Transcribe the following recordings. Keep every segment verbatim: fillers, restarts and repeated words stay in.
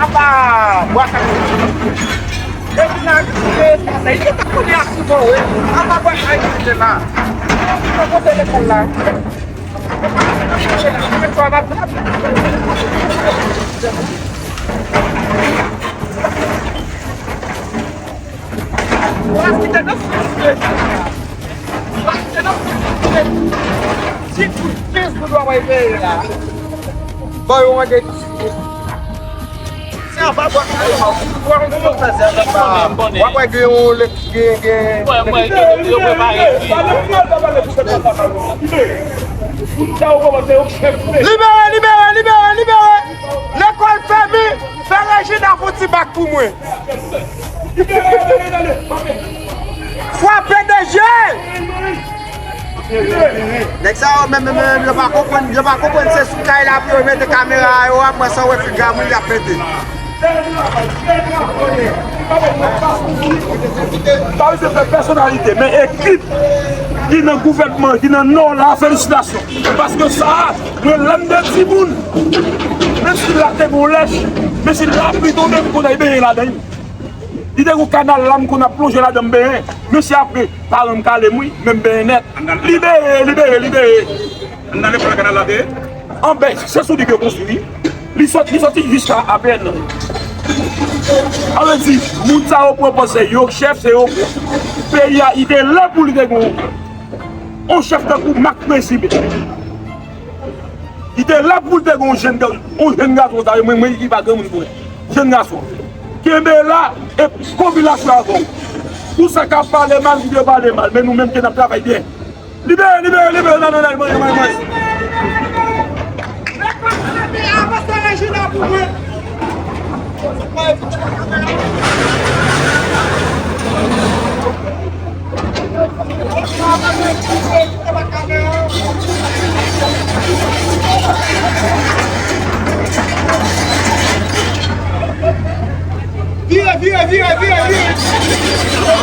Apa, bwa kale. Epi nan rive, sa, sa, li te konnen aksidan, wi. Apa, bwa kale, li te la. Li te kote lekòl la. Plas ki te nan foutre. Plas ki te nan foutre. Ti kout kenz goud w ap peye la. Bon, yo mande. Se anba bwa kale. W ap wè gen yon lè, gen, gen. Libere, libere, libere, libere. Lekòl fèmen. Fè Rejina fouti bak pou mwen. Frape de je! Nèg sa yo menm, menm, menm, yo pa konprann, yo pa konprann se sou kay la pou yo mete kamera a yo, apre sa w wè figa moun y ap mete. Pa bezwen fè pèsonalite, men ekip ki nan gouvènman, ki nan nò la, felisitasyon. Paske sa a, mwen lè m te timoun, men si la te gon lèch, men si lapli tonbe, m konn al benyen ladan l. Li te gon kanal la, m konn ap plonje ladan m benyen. Mesye apre, paran m kale m wi, men m benyen nèt. Libere, libere, libere. Ann ale pran kanal la te. Anben, se sou li ke konstwi. Li sot, li soti jiska apèn. Sa vle di, moun sa yo pran pòz se yo k chèf, se yo k peyi a, li te lè pou li te gon yon chèf tankou Mak Prensip. Li te lè pou l te gen yon jèn ga-, yon jèn gason sa, mwen, mwen ki pa granmoun pou mwen. Jèn gason. Kenbe la, e popilasyon avè w. Pou sa k ap pale mal, ki te pale mal, men nou menm ke n ap travay byen. Libere, libere, libere, nan, nan, nan, manje, manje, manje. Vire, vire, vire, vire, vire.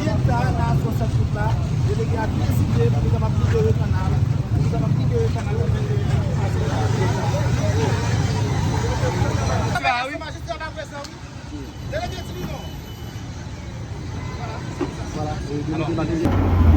Byen ta, nan aswè sèt out la, delege a deside pou li kapab libere kanal, pou li kapab libere kanal pou mete pase. Majistra pa prezan, wi. Delege di li non. Vwala, e, delege pa prezan.